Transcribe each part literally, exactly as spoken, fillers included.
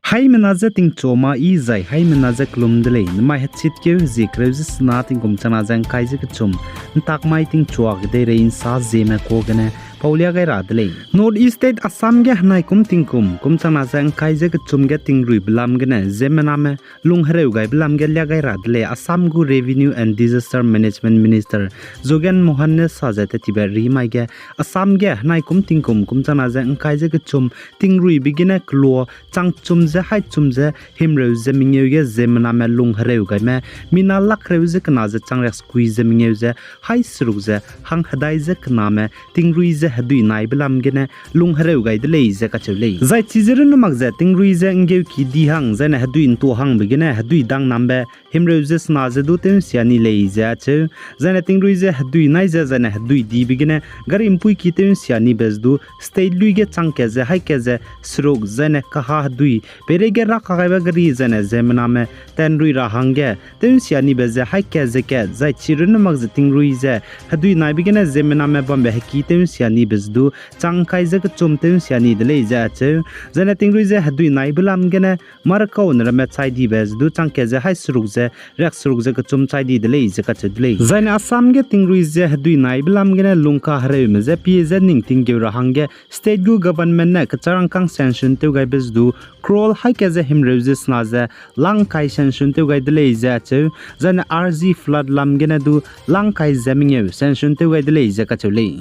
Haimena je tingchu ma i zai haimena je kelum de lei, namai hechitkeu hezie kereu ze sena tingkum changna ze ngkai ze kechum, ntak mai tingchua kedeirei nsa zieme ka gene paulia gai ra de lei. North East State Assam ge henai kum tingkum, kum changna ze ngkai ze kechum ge tingruibe lam gene ziemmename lung hereu gaibe lam ge lia gai ra de lei. Assam gu Revenue and Disaster Management Minister Jogen Mohan ne sa ze tetibe rimai ge, Assam ge henai kum tingkum, kum changna ze ngkai ze kechum, tingruibe gene kelo changchum ze haichum ze himreu ze mengeu ge ziemmename lung hereu gaime, mina lakreu ze kena ze changriaksekui ze mengeu ze hai seruk ze hang hedai ze kename tingrui ze hedui naibe lam gene lung hereu gai de lei ze kacheu lei. Zai chize runne mak ze tingrui ze nggeuki di hang zaine hedui ntu hangbe gene hedui dangnambe himreu ze sena ze du tew nsia ni lei ze acheu. Zaine tingrui ze hedui nai ze zaine hedui dibe gene gari mpuiki tew nsia nibe ze du state lui ge changkat ze haika ze seruk zaine kaha hedui peireige rakagaibe gari zaine ziemmename tanrui ra hangge tew nsia nibe ze haika ze kat zai chi runne mak ze tingrui ze hedui naibe gene ziemmename bambe heki tew nsia nibe ze du chang kai ze kechum tew nsia ni de lei ze acheu. Zaine tingrui ze hedui naibe lam gene markaune ramme chai dibe ze du changkat ze hai seruk ze riakseruk ze kechum chai di de lei ze kacheu de lei. Zaine Assam ge tingrui ze hedui naibe lam gene lungka hereume je pie ze ning tinggeu ra hangge state gu government ne kecharangkâng sanction tew gaibe ze du crore haika ze himreu ze sena ze langkai sanction tew gai de lei ze acheu. Zaine R G flood lam gene du langkai ze mengeu sanction tew gai de lei ze kacheu lei.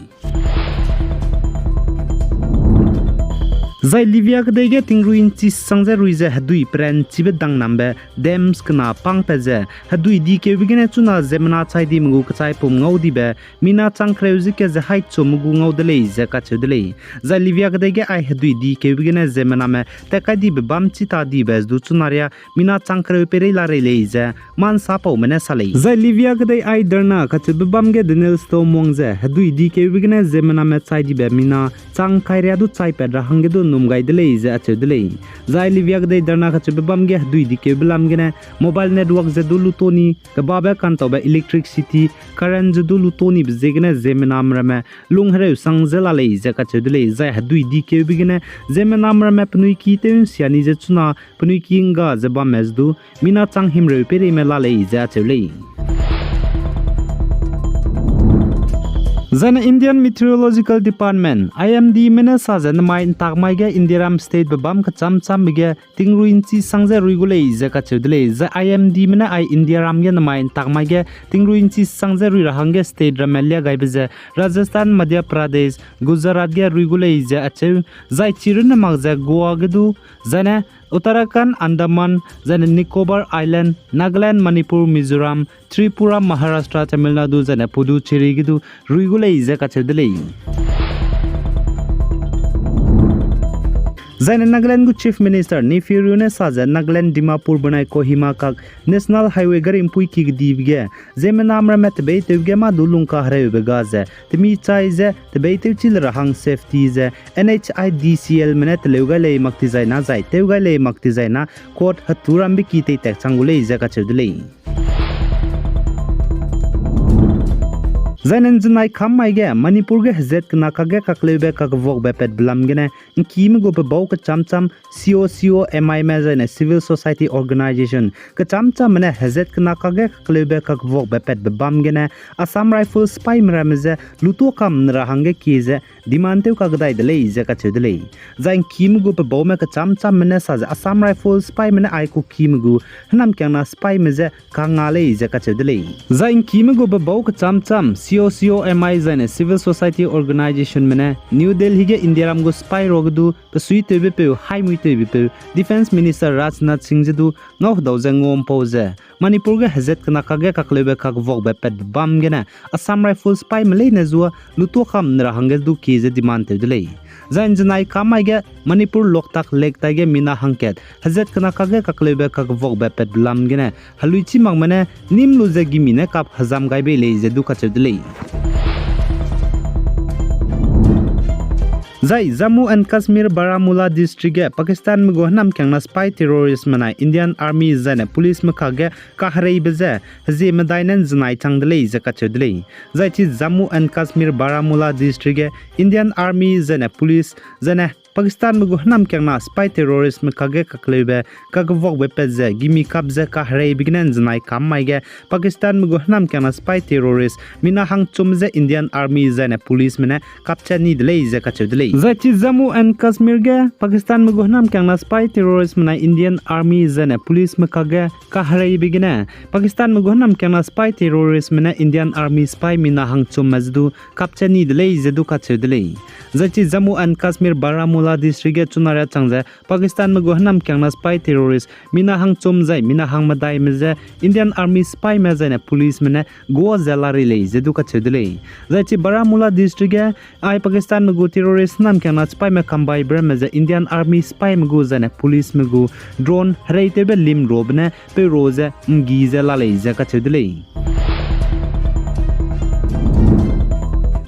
Zai Libya kedei ge tingrui nchi sang ze rui ze hedui peranchibe dangnambe dams kena pangpat ze hedui dikeube gene chuna ziemmena chai dime gu kechaipum ngau dibe mina chang kereu ze kat ze haichumme gu ngau de lei ze kacheu de lei. Zai Libya kedei ge ai hedui dikeube gene ziemmename tat kai dibe bam chi ta dibe ze du chuna ria mina chang kereu peirei la rei lei ze mansapaume ne sa lei. Zai Libya kedei ai Derna kacheube bam ge Daniel Stow Mong ze hedui dikeube gene ziemmename chai dibe mina chang kai ria du chaipat ra hangge du num gai de lei ze acheu de lei. Zai Libya kedei Derna kacheube bam ge hedui dikeube lam gene mobile network ze du lu to ni, kebabe kantaube electricity, current ze du lu to nibe ziegene ziemmename ramme lung hereu sang ze la lei ze kacheu de lei. Zai hedui dikeube gene ziemmename ramme penui ki tew nsia ni ze chuna penui ki ngga ze bamme ze du mina chang himreu peireime la lei ze acheu lei. Zaine Indian Meteorological Department, I M D me ne sa ze nemai ntak mai ge Indiaram state be bam kecham chambe ge tingrui nchi sang ze rui gu lei ze kacheu de lei. Zai I M D me ne ai Indiaram ge nemai ntak mai ge tingrui nchi sang ze rui ra hangge state ramme lia gaibe ze Rajasthan, Madhya Pradesh, Gujarat ge rui gu lei ze acheu. Zai chi runne mak ze Goa ge du, zaine Uttarakhand, Andaman, zaine Nicobar Island, Nagaland, Manipur, Mizoram, Tripura, Maharashtra, Tamil Nadu, zaine Puducherry ge du rui gu lei ze kacheu de lei. Zaine Nagaland gu Chief Minister Neiphiu Rio ne sa ze Nagaland Dimapur benai Kohima kak National Highway gari mpuiki kedibe ge ziemmename ramme tebeitew ge mâ du lungka hereube ga ze temi chai ze tebeitew chi le ra hang safety ze N H I D C L me ne teleu gai lei mak ti zai na zai tew gai lei mak ti zai na code hetu rambe ki teitak chang gu lei ze kacheu de lei. Zaine nzenai kam mai ge Manipur ge hezat kena kakge kakleube kakvuakbe patbe lam gene ngkime gu pebau kecham cham C O C O M I me zaine civil society organization kecham chamme ne hezat kena kakge kakleube kakvuakbe patbe bam gene Assam Rifles sipaime ramme ze lutuâ kam ne ra hangge kie ze demand tew kakdai de lei ze kacheu de lei. Zai ngkime gu pebaume kecham chamme ne sa ze Assam Rifles sipaime ne ai Kukime gu hênamkiangna sipaime je kanga lei ze kacheu de lei. Zai ngkime gu pebau kecham cham C O C O M I zaine civil society organizationme ne New Delhi ge Indiaram gu sipai ruage du pesuitewbepeu, haimui tewbepeu Defence Minister Rajnath Singh je du ngau hedau ze nguampau ze Manipur ge hezat kena kakge kakleube kakvuakbe patbe bam gene Assam Rifles sipaime leine zua lutuâ kam ne ra hangge du kie ze demand tew de lei. Zai nzenai kam mai ge Manipur Loktak Lake taige mina hangkat hezat kena kakge kakleube kakvuakbe patbe lam gene heluichi makme ne nîm lu ze gimi ne kap hezam gai bei lei ze du kacheu de lei. Zai Jammu and Kashmir Baramulla District ge Pakistanme gu hênamkiangna spy terroristme nai Indian Army zaine policeme kakge kahereibe ze hezie medai ne ’nzenai chang de lei ze kacheu de lei. Zai chi Jammu and Kashmir Baramulla District ge Indian Army zaine police zaine Pakistanme gu hênamkiangna spy terroristme kakge kakleube kakevuakbe pat ze gimi kap ze kahereibe gene ’nzenai kam mai ge Pakistanme gu hênamkiangna spy terrorist mina hangchum ze Indian Army zaine policeme ne capture ni de lei ze kacheu de lei. Zai chi Jammu and Kashmir ge Pakistanme gu hênamkiangna spy terroristme nai Indian Army zaine policeme kakge kahereibe gene Pakistanme gu hênamkiangna spy terroristme ne Indian Army spy mina hangchumme ze du capture ni de lei ze du kacheu de lei. Zai chi Jammu and Kashmir Baramulla District ge chuna riâ chang ze Pakistanme gu hênamkiangna spy terrorist mina hangchum zai mina hangmedaime je Indian Army spyme zaine policeme ne gua ze la ri lei ze du kacheu de lei. Zai chi Baramulla District ge ai Pakistanme gu terrorist hênamkiangna spyme kambai be ramme ze Indian Army spyme gu zaine policeme gu drone hereitewbe lim rabe ne peu ra ze ’nggi ze la lei ze kacheu de lei.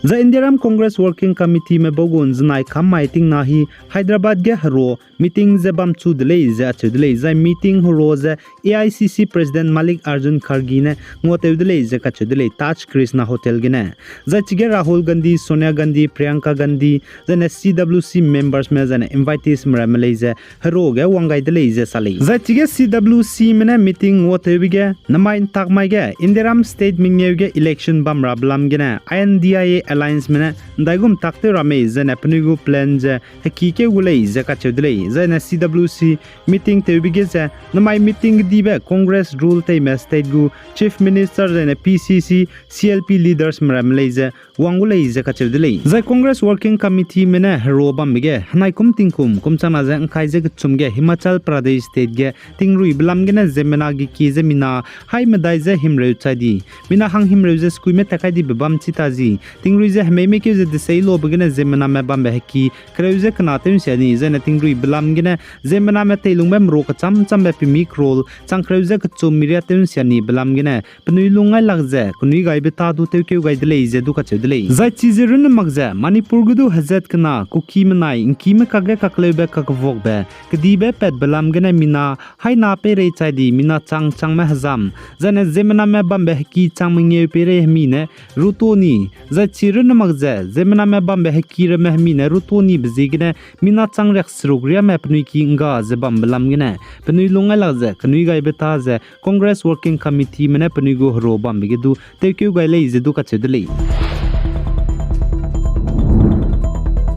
Zai Indiaram Congress Working Committeeme bau gu ’nzenai kam mai tingna hi Hyderabad ge hera meeting ze bamchu de lei ze acheu de lei. Zai meeting hera ze A I C C President Mallikarjun Kharge ne nguatew de lei ze kacheu de lei, Taj Krishna Hotel gene. Zai chige Rahul Gandhi, Sonia Gandhi, Priyanka Gandhi, zaine C W C membersme zaine inviteesme ramme lei ze hera ge wang gai de lei ze sa lei. Zai chige C W Cme ne meeting nguatewbe ge namai ’ntak mai ge Indiaram state mengeu ge election bam rabe lam gene I N D I A allianceme ne ’ndaigum tak tew ra mei zaine penui gu plan ze hekîkeu gu lei ze kacheu de lei. Zaine C W C meeting tewbe ge ze namai meeting kedibe Congress rule teime state gu Chief Minister zaine P C C, C L P leadersme ramme lei ze wang gu lei ze kacheu de lei. Zai Congress Working Committeeme ne hera bambe ge henai kum tingkum kum changna ze ’ngkai ze kechum ge Himachal Pradesh state ge tingruibe lam gene ziemmena gekie ze mina hai medai ze himreu chai di, mina hang himreu ze sekuime tat kai dibe bam chi ta zi, tingrui ze hemeime keu ze deseilobe gene ziemmename bambe heki kereu ze kena tew ’nsia ni, zaine tingruibe lam gene ziemmename teilungbe merua kecham chambe pemi crore chang kereu ze kechum miria tew ’nsia nibe lam gene penui lung ngailak ze kenui gaibe ta du tewkeu gai de lei ze du kacheu de lei. Zai chize runne mak ze Manipur ge du hezat kena Kukime nai ’ngkime kakge kakleube kakvuakbe kedibe patbe lam gene mina haina peirei chai di mina chang changme hezam, zaine ziemmename bambe heki chang mengeu peirei hemi ne ruto ni, zai chi runne mak ze ziemmename bambe heki ramme hemi ne ruto nibe ziegene mina chang riak seruk riame penui ki ’ngga ze bambe lam gene penui lung ngailak ze kenui gaibe ta ze Congress Working Committeeme ne penui gu hera bambe ge du tewkeu gai lei ze du kacheu de lei.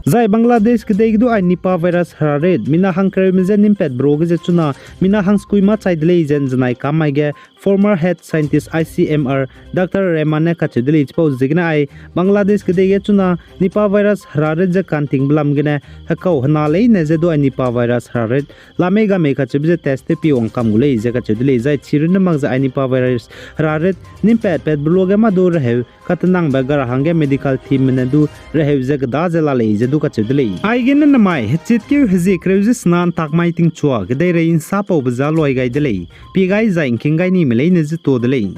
Zai Bangladesh kedei ge du ai Nipah virus herarit mina hangkereume je nîmpatbe ra ge ze chuna mina hangsekui mâ chai de lei ze ’nzenai kam mai ge former head scientist I C M R Doctor Rehman ne kacheu de lei. Chipau ziegene ai Bangladesh kedei ge chuna Nipah virus herarit ze kantingbe lam gene hekau hena leine je du ai Nipah virus herarit lamei gamei kacheube ze test tewpie wangkam gu lei ze kacheu de lei. Zai chi runne mak ze ai Nipah virus herarit nîmpatpatbe luage mâ du reheu katenangbe gara hangge medical teamme ne du reheu ze keda ze la lei ze du kacheu de lei. Aigene namai hechitkeu hezie kereu ze sena ’ntak mai tingchua kedeirei ’nsapaube za luai gai de lei. Pie gai zai ’ngking gai nime leine ze tuâ de lei.